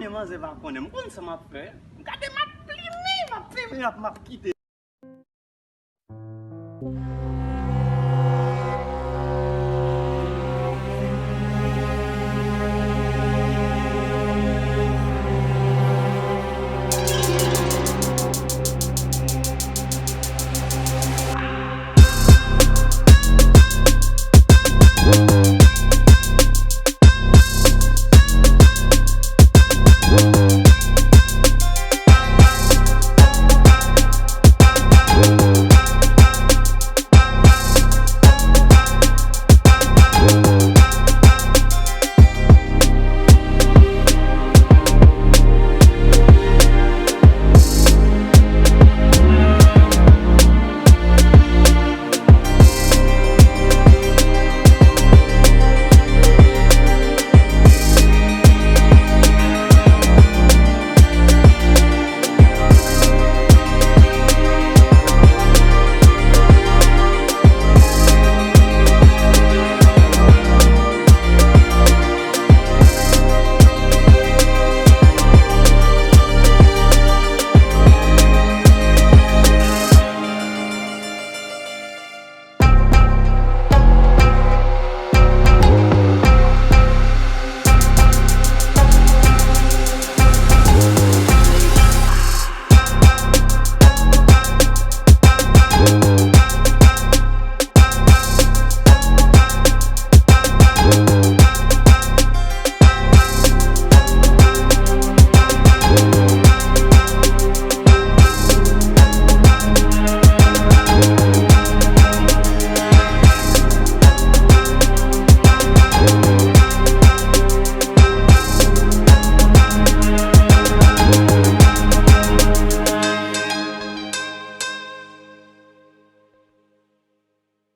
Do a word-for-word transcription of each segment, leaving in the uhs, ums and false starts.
Men manzè pa konnen, m konn sa m ap fè. Gade, m ap plimen, m ap plimen, m ap, m ap kite.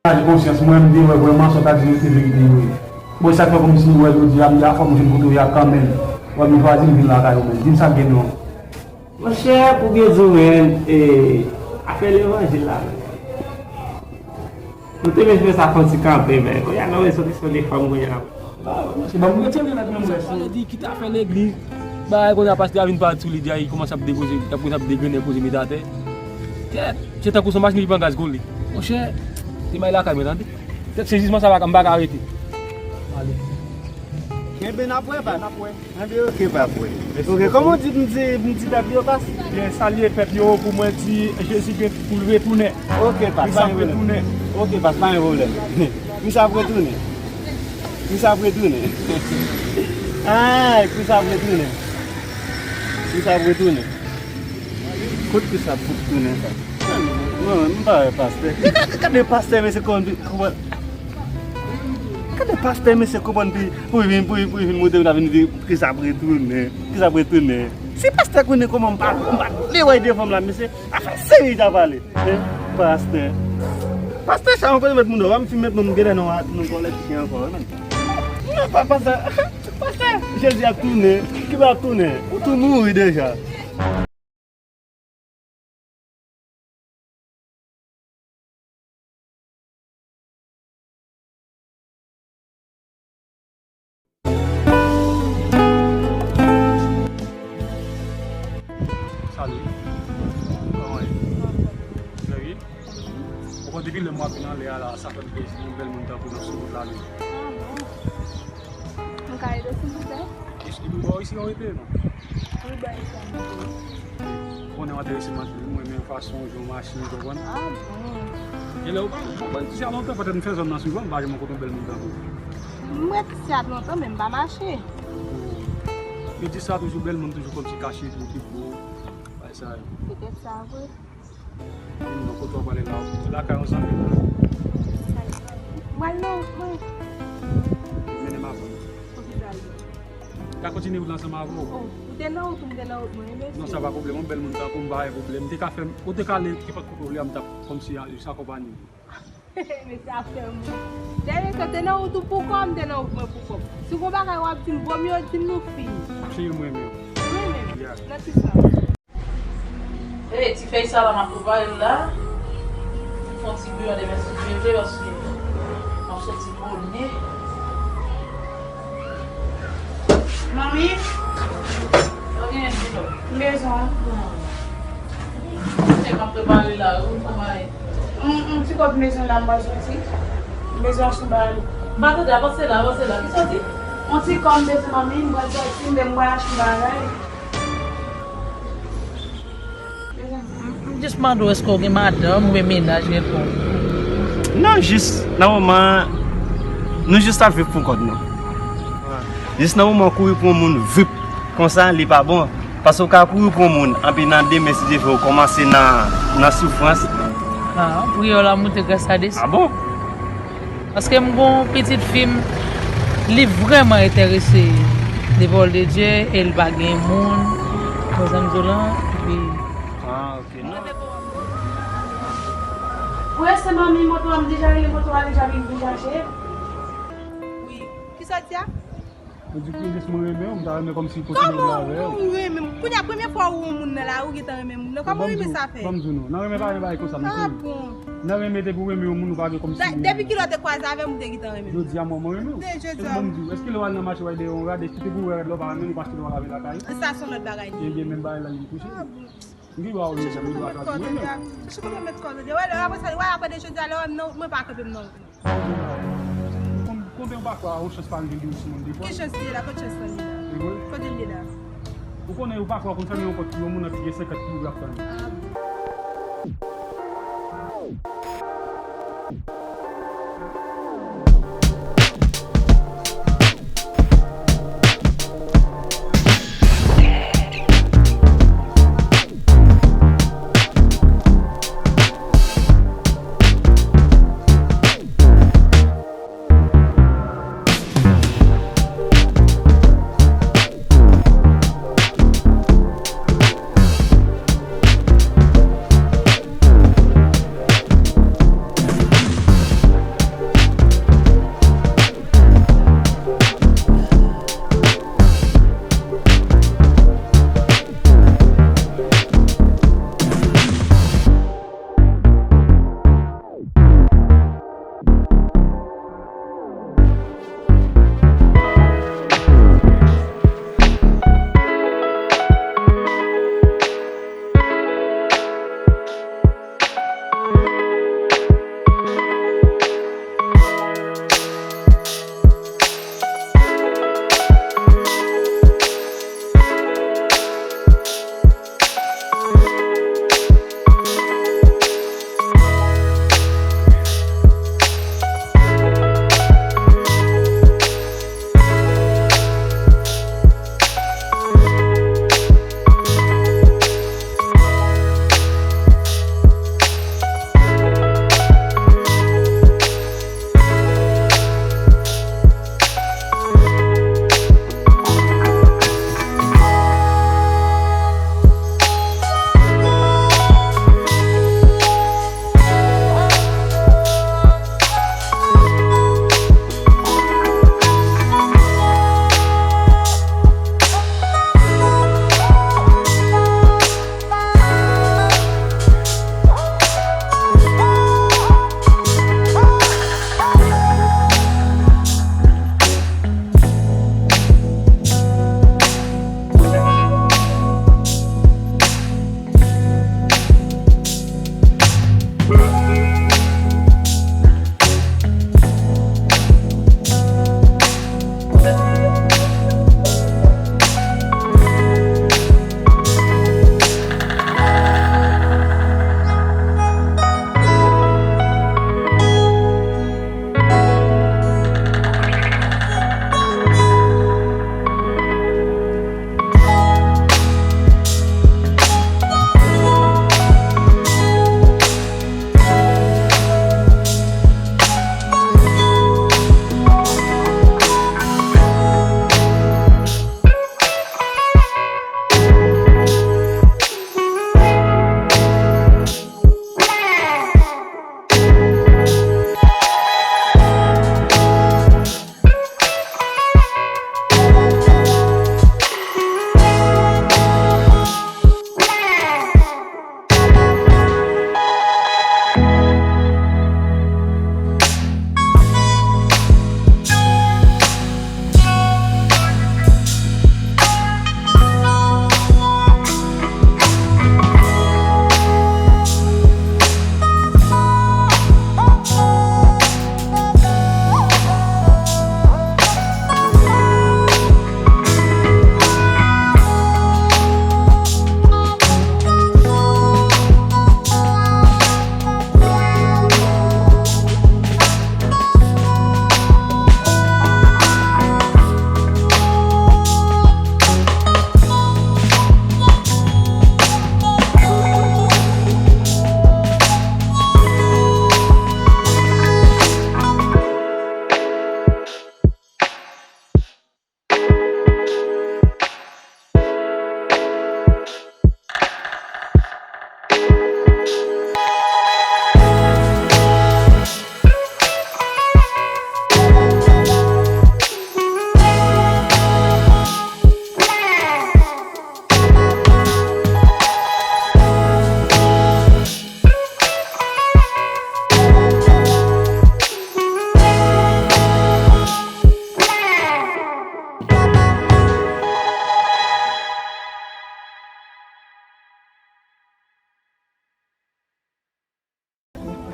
Chaje konsyans mwen, m te wè vrèman sa w ta di yo se verite vre. Bon, sa k fè kòmsi, wè, jodi a, m di a fò m jwenn kote w ye a kanmenm. Wè, m chwazi m vin lakay ou menm. Di m sa k gen non. Monchè, pou byen di w, men, e, afè levanjil la, men. Nou te menm fè sa fè yon ti kanpe, men. Kounye a, nou wè soti sou telefòn, kounye a. Sa vle di, kit afè legliz, bagay konsa, pastè a vin parèt sou li, di a, li kòmanse ap depoze, li ap kòmanse ap degrennen, poze met atè. Tèt, se tankou se yon machin ki pran gaz kole. Monchè, te may lakay mwen, tande. Tèt, sezisman sa, m pa ka rete. Ale. Kenbe n ap wè, pa n ap wè. Kenbe, oke, pa wè. Ok, kòman w di, m di, m di pèp yo, pas? Byen, salye pèp yo pou mwen, di Jezi gen pou l retounen. Ok, pas, pa gen pwoblèm. Ok, pas, pa gen pwoblèm. Kris ap retounen. Kris ap retounen. Ay, Kris ap retounen. Kris ap retounen. Kot Kris ap fout tounen sa? Non, m pa wè pastè. Gade, gade pastè, mesye, kòman, kòman, gade pastè, mesye, kòman pou, pou vin, pou, pou vin montre m la vin di Kris ap retounen. Kris ap retounen. Si pastè konnen kòman m pa, m pa vle wè devan m la, mesye. Afè serye ta pale. Hein? Pastè. Pastè sa, mwen konnen met moun dò, m fin met moun genlè non, non kòlèt ki ankò, non. Non, pa, pastè. Pastè, Jezi ap tounen. Ki ba ap tounen? Ou tou mouri deja. Salut. Kòman ye? Trè byen. Ou konn depi lè m ap vin anlè a la, sa fè m plezi, yon bèl moun tankou nou sou wout la menm. Ah bon? Mwen ka ede w, silvouplè? Eske nou bò isi yon rete, non? Wi, bò isi yon rete. Ou konnen w enterese m anpil, mwen menm fason w jwe yon machin, ou konprann? Ah bon? Genlè ou pa, ou pa konn ti sa lontan, petèt m fè zòn nan souvan, m pa janm rankontre yon bèl moun tankou w. M ret isi a lontan, men m pa mache. Yo di sa toujou, bèl moun toujou kòmsi kache tou, pi gwo, bay sa yo. Petèt sa vre. Non, kote w ap ale la? Lakay yon zanmi m la. Mwen nan wout mwen. Mennen m avè w. Poukisa l di? Ka kontinye wout la ansanm avè w. Oh, ou te nan wout ou, m te nan wout mwen, wi, mesye. Non, sa pa pwoblèm, yon bèl moun tankou m pa gen pwoblèm. M te ka fè, ou te ka ale kenpòt kote w vle a, m t ap kòmsi a, jis akonpanye w. Mesye ap fè moun. Dèyè sa, te nan wout ou pou kò w, m te nan wout mwen pou kò m. Si gon bagay w ap di m, vomye w di m nou fini. Cheri, m renmen w. Ou renmen m? Yeah. Nan kisa? Hey, ti fèy sa la m ap prepare l la. Fè yon ti bouyon demen si Dye vle, paske m ap soti bonè. Manmi! Gen dlo. M bezwen. Chèk ap prepare la, ou travay. M, m ti kòb m bezwen la, m pral soti. M bezwen achte yon bagay. M pa tande, avanse la, avanse la. Kisa w di? Yon ti kòb m bezwen, manmi, m pral soti, m pral achte yon bagay. M, m jis mande w, èske w gen madanm oubyen mennaj gen kò? Non, jis nan moman an, nou jis ap viv pou kont nou. Jis nan moman w kouri pou yon moun vip konsa, li pa bon. Paske w ka kouri pou yon moun, anpi nan demen, si Dye vle, w kòmanse nan, nan soufrans. Ah, priyè w la monte gras a Dye. Ah bon? Paske m gon pitit fi m, li vrèman enterese de pawòl de Dye, e l pa gen moun, konn sa m di w lan, epi Ah, ok, non. Ou rete manmi, moto a, m deja rele moto a, deja vin pou chache. Wi. Kisa w di a? Ou di Princess mwen renmen w, m ta renmen kòmsi kontinye viv avè w. Kòman ou renmen m? Kounye a, premye fwa ou wè yon moun nan la, ou gentan renmen moun nan. Kòman renmen sa fè? Ban m di w non. Nan renmen pa gen bagay konsa, mesye. Ah bon. Nan renmen depi ou renmen yon moun, ou pa gen kòmsi. Depi kilè w te kwaze avè m, ou te gentan renmen l? Jodi a, mwen, mwen renmen w. Jodi a. Ban m di w, èske lè w al nan mache, w al dèyè yon rad, èske te pou wè rad la, w pa renmen l, ou pa achte l, w al avè l lakay? Sa se yon lòt bagay. Ebyen, menm bagay la, li touche m. Ah bon. M gen dwa ou li janm li dwa tounen. Chèche kote w met kò w, tande. Wè, lè apre sa, wè, apre de jodi a, lè w wè m nan wout, mwen pa kanpe m nan wout, non. Konbyen w pa kwè a, yon chans pa rive gen yon timoun de fwa? Ki chans li ye la? Kot chans lan ye la? Li vre? Kote l ye la? Ou konnen, ou pa kwè, ou konn fèmen yon pòt pou yon moun, anpi gen senkant ki ouvri ap tann. Ah bon.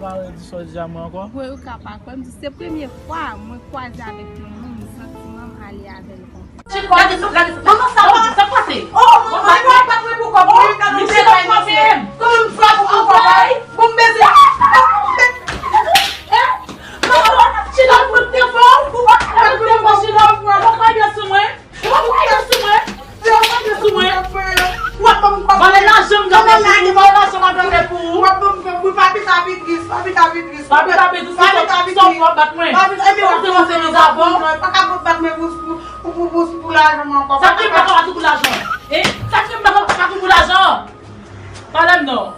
Pa redi sa w di a mwen ankò. Bon, ou ka pa kwè, m di se premye fwa mwen kwaze avèk yon moun, m santi m ale avè l konsa. Chita, gade sa, gade sa. Manman, sa pa, sa pase? Oh, manman, e pa, e pa mwen pou kòb, wi, gade misye la frape m. Kòman m frape ou pou kòb? Bon, m beze. Chita, mwen te fò. Ou pa frape m, chita, ou pa frape sou mwen. Ou pa pou kite sou mwen. Ou pa kite sou mwen. W ap ban m kòb. Vòlè lajan m, vòlè lajan m ap fè pou ou. W ap ban m kòb. Wi, papi, sa pi tris, papi, sa pi tris. Papi, sa pi tris, papi, sa pi tris. Sa w ap bat mwen. Papi, epi w ap kòmanse mizè avè w. Pa ka bat mwen pou, pou, pou, pou, pou lajan m ankò. Sa k fè m pa ka bat ou pou lajan? Hein? Sa k fè m pa ka bat ou pou lajan? Pale m non.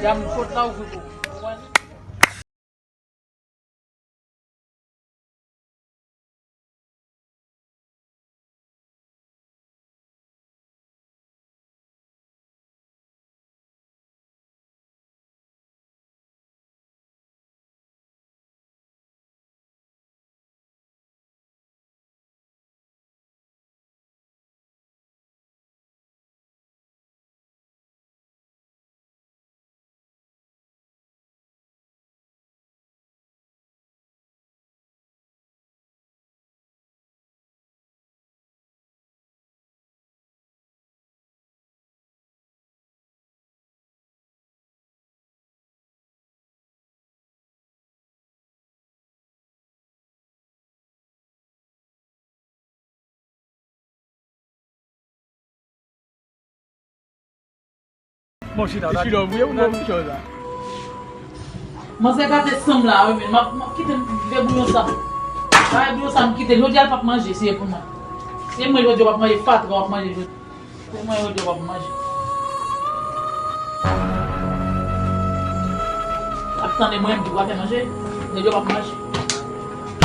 Dam kot la ouvri pou ou. Bon, chita, chita, ou ye, ou nan kèk chòz la. Manzè gate sanm la, wi, men m ap, m ap kite l vye bouyon sa. Bagay bouyon sa, m kite l. Jodi a, l p ap manje, se pou mwen. Se mwen, jodi a, w ap manje, fatra, w ap manje jodi. Se mwen, jodi a, w ap manje. W ap tande mwen, m di, w ap fè manje. Jodi a, w ap manje.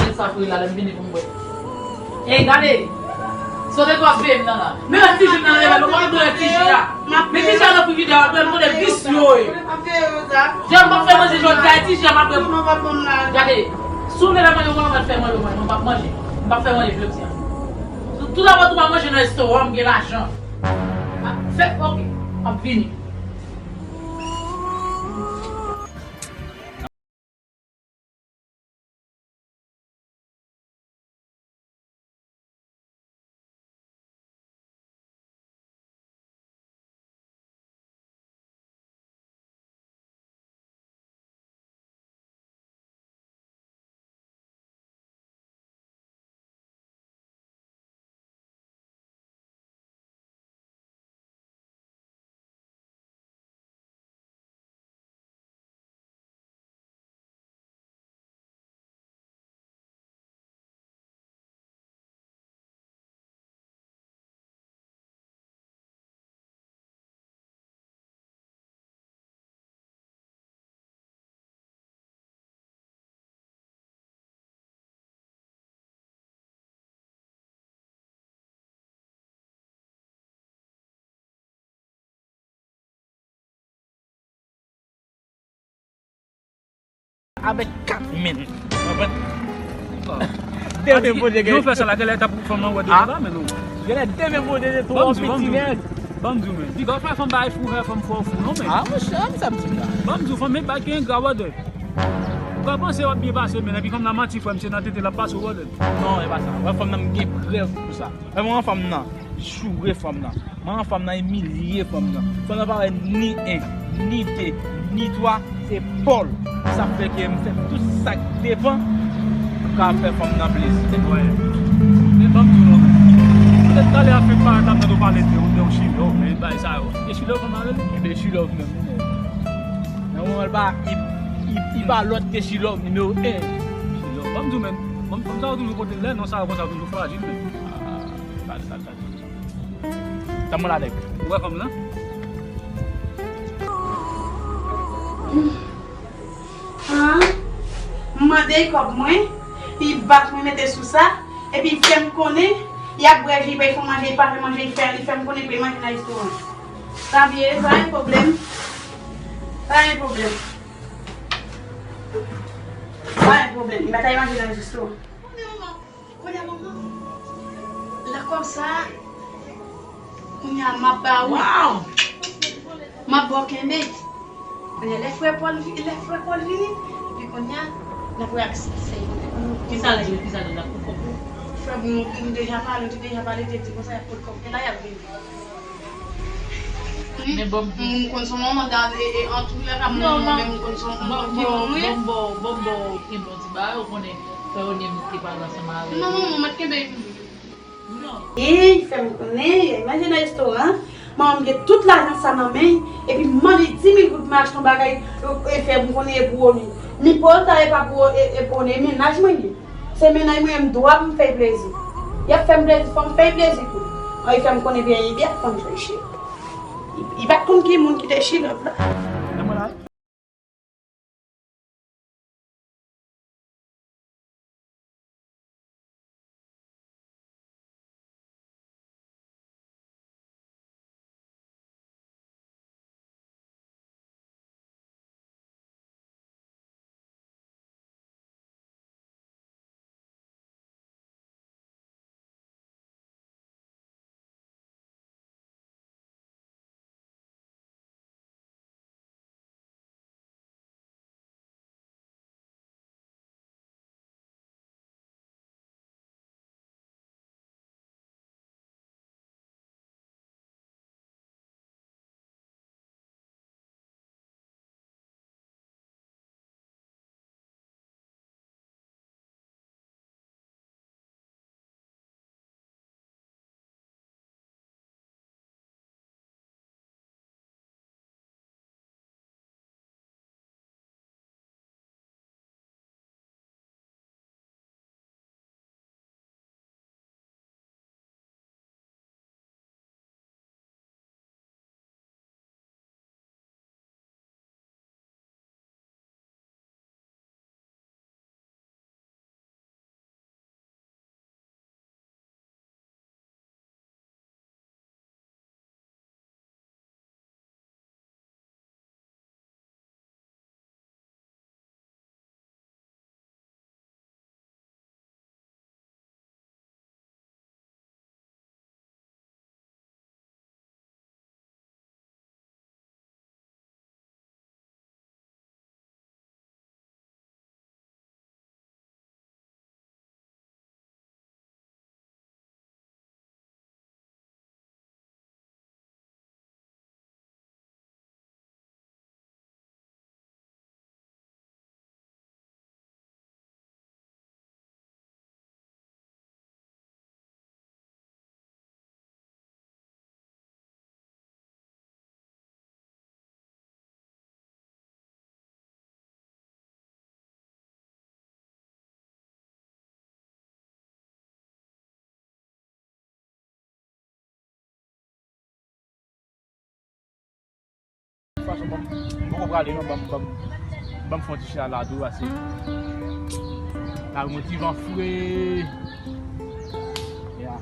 Lè sa fri la, lè m vini pou m bwè. Ey, gade! Sote twa veye m nan la. Men lè ti ji nan leve, nou pa dwe ti ji a. Men ti ji a nan frigider a, dwe m konnen vis yo ye. Jan m p ap fè manje jodi a, ti ji a m ap bwè. Gade, si w vle fè manje, ou pa fè manje, mwen, mwen p ap manje. M p ap fè manje jodi a. Tout, tout apre tou pa manje nan restoran, m gen lajan. Fè, oke, m ap vini. Avèk kat men. Konprann? Demen Bondye gen. Yo fè sa la, genlè ta pou fanm nan wè de la, men non. Genlè demen Bondye gen twò piti nèg. Ban m di w, men. Piga w fè fanm bay fou, fè fanm fò fou, non, men. Ah, monchè, men sa m di la. Ban m di w, fanm, men bay ki engra, wè de. Ou ka panse w ap byen pase, men epi fanm nan manti, frè m, se nan tete l ap pase w, wè de. Non, e pa sa. Wè, fanm nan, m gen prèv pou sa. Wè, mwen, fanm nan. Joure fanm nan. Manman fanm nan imilye fanm nan. Fanm nan pa wè ni en, ni de, ni twa, se pòl. Sa fè ke m fè tout sa k depann pou m ka fè fanm nan plezi. Wè. Men ban m di w non, men. Petèt talè a fè parèt la, m tande w pale de, de yon chilòv, men bagay sa yo. E chilòv fanm nan rele? De chilòv menm, wi, men. Nan moman l pa, li, li, li pa lòt ke chilòv nimewo en. Chilòv. Ban m di w, men. Fanm sa yo toujou pote lè, non sa yo konsa toujou frajil, men. Ah, sa, sa, sa. Tann mwen la nèg. Ou wè fanm nan? Ah, m mande l kòb mwen, li bat mwen mete sou sa, epi li fè m konnen, li ap bwè ji, li fè manje, li pa fè manje, li fè, li fè m konnen pou li manje nan restoran. Sa byen, pa gen pwoblèm. Pa gen pwoblèm. Pa gen pwoblèm. Li pa ta manje nan restoran. Kounye a manman, lakòb sa a, kounye a m ap ba ou. Waw! M ap ba w kenbe. Kounye a lè frè Pòl vi-, lè frè Pòl vini, epi kounye a, n ap wè ak sèy. Kisa l di, kisa l di, l ap pou kòb ou? Frè m, nou deja pale, nou te deja pale, te di konsa y ap pot kòb. E la y ap vini. Men bon, m konn son manman dan e, e an tou lè k ap non, manman, men m konn son bon, bon, bon, bon, bon, bon, kenbe yon ti bagay, ou konnen fè yo nem te pale ansanm avè non, manman, mèt kenbe. Ey, fè m konnen, y a manje nan restoran, manman m gen tout lajan sa nan men, epi m mande dis mil goud m achte yon bagay, e fè m konnen e pou ou li. Mi pòl ta e pa pou ou, e, e pou ou, e mennaj mwen li. Se mennaj mwen, m dwa pou m fè l plezi. Y ap fè m plezi, fò m fè l plezi tou. An, li fè m konnen byen, li byen konn jwe chilòv. Li, li pa t konn ki moun ki te chilòv la. Bon, m poko prale non, ban m, ban m, ban m fè yon ti chita la tou, pase la yon ti van fre. Ya.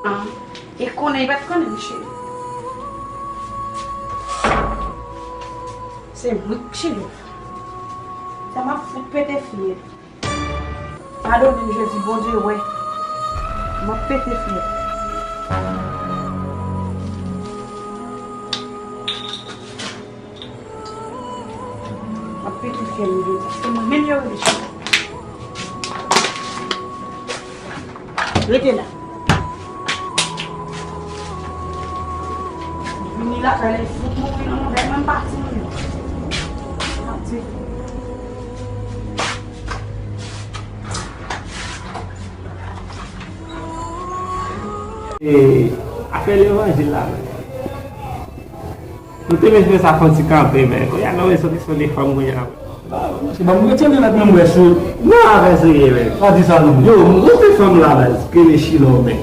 Ah, e konnen, li pa t konnen, cheri. Se mwen k cheri. Sa m ap fout pete fyèl. Padone m, Jezi, Bondye wè. M ap pete fyèl. M ap pete fyèl, Jezi. Se mwen menm yo rele chita. Rete la. Vini lakay la, fout mouri nan mwen, menm pati mwen. Pati. E, afè levanjil la menm. Nou te mèt fè sa fè yon ti kanpe, men. Kounye a, nou wè soti sou de fanm kounye a. Se bon, m retire nèt nan m wè sou. Non, afè serye, men. Pa di sa non. Yo, m gonfle fanm la, baz, ki rele Chilò, men.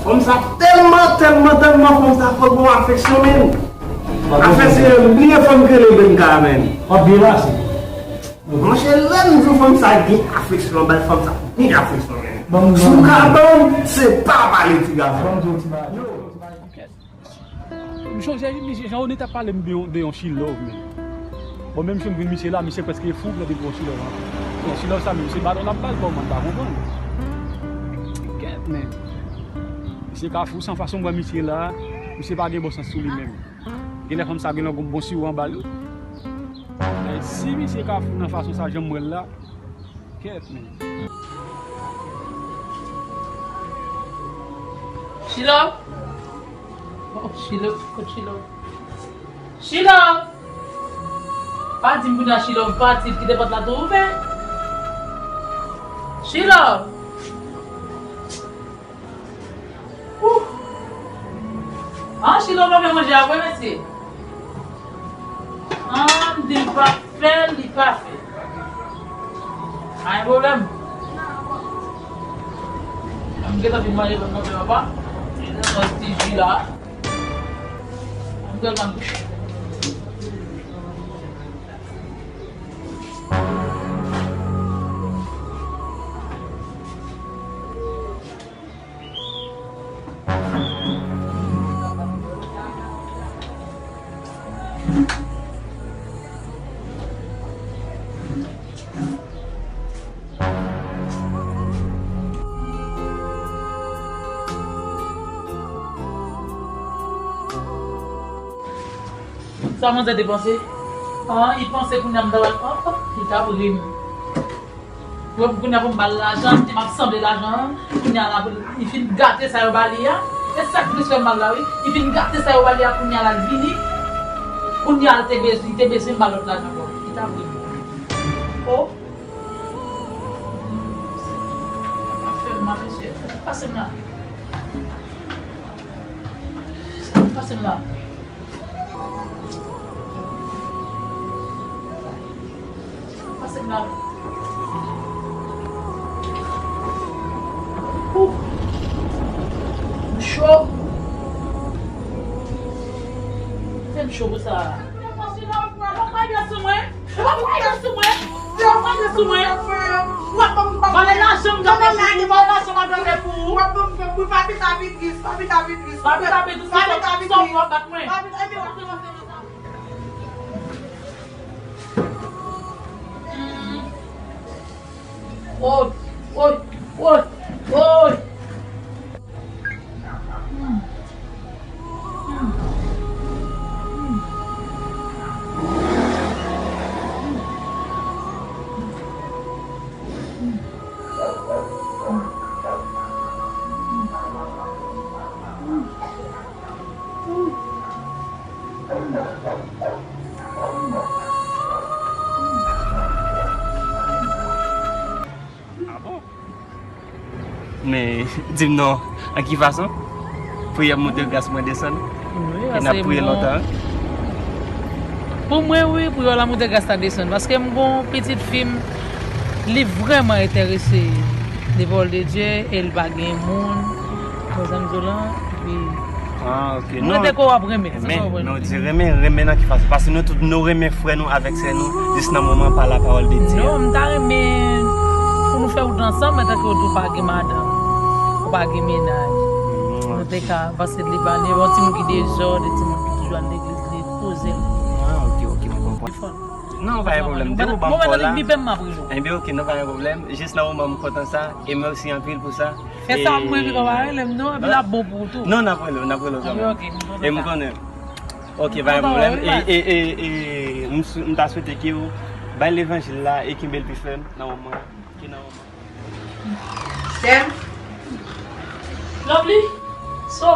Fanm sa tèlman, tèlman, tèlman fanm sa fòk gon afeksyon, men. Afè serye, m bliye fanm ki rele Benka, men. W ap byen pase. Monchè, lè m di w fanm sa gen afeksyon, baz, fanm sa gen afeksyon, men. Bon, si w ka ban m, se pa pale ti gason. Bon, bon, ti bagay. M chonje, misye, jan One t ap pale m de yon, de yon Chilò, men. Bon, menm jan m jwenn misye la, misye prèske fou lè depi yon Chilò an. Yon Chilò sa, men misye baton l ap ba l, kòman m pa konprann. Kèt, men. Misye ka fou, san fason m wè misye la, misye pa gen bon sans sou li menm. Genlè fanm sa gen yon bon siwo anba l wi. Men si misye ka fou nan fason sa, jan m wè l la, kèt, men. Chilò! Oh, Chilò, kot Chilò? Chilò! Pa di m kounye a Chilò pati, kite pòt la tou ouvè. Chilò! Ouh! An, Chilò pa fè manje a vre, mesye. An, m di l pa fè, li pa fè. Pa gen pwoblèm. M gentan fin manje, m manje papa. Nan ti ji la. M gentan kouche. Sa manzè te panse? An, li panse kounye a m ta pral, an, an, li t ap ri m. Pou, pou kounye a pou m ba l lajan, m te m ap sanble lajan an. Kounye a la, li fin gate sa yo ba li a. E sa k plis fè m mal la, wi. Li fin gate sa yo ba li a, kounye a la, l vini. Kounye a, l te bezwen, li te bezwen m ba l lòt lajan ankò. Li t ap ri m. O. Sa fè m mal, mesye. Pase m la. Pase m la. Pase m la. Ouh. M cho. Fè m cho pou sa. Yo pa pran sou mwen. Yo pa pran sou mwen. Yo pa pran sou mwen. Vòlè lajan m t ap fè pou ou. Vòlè lajan m t ap fè pou ou. Papi t ap vin tris, papi t ap vin tris. Papi t ap vin tris, papi t ap vin tris. Sa w ap bat mwen. Papi t ap vin tris. Woy, woy, woy, woy. Ah bon? Men, di m non, an ki fason? Priyè m monte gras mwen desann. Wi, e n ap priye lontan. Pou mwen, wi, priyè w la monte gras la desann. Paske m gon pitit fi m, li vrèman enterese de pawòl de Dye, e l pa gen moun. Konprann sa m di w lan, epi Ah, ok. M rete ke w ap renmen, se sa w renmen. Men w di renmen, renmen nan ki fason? Paske nou tout nou renmen frè nou avèk sè nou jis nan moman pa la pawòl de Dye. Non, m ta renmen pou nou fè wout ansanm, men tanke w di w pa gen madanm, ou pa gen mennaj. Nou te ka avanse de li pa li, yon timoun ki dezòd, yon timoun ki toujou al legliz, li poze l. Ah, ok, ok, m konprann. Non, pa gen pwoblèm. Depi w ban m kò la. Mwen li bipè m ap rele w. Ebyen, ok, non, pa gen pwoblèm. Jis nan moman m kontan sa, e mèsi anpil pou sa. Fè sa mwen pito pa rele m non, epi l ap bon pou ou tou. Non, n ap rele w, n ap rele w kanmenm. Ok, ok, m kontan. E m konnen. Ok, pa gen pwoblèm. E, e, e, e, m sou- m ta swete ke w bay levanjil la e kenbe l pi fèm nan moman. Ki nan moman. Sè m. Lovely. So.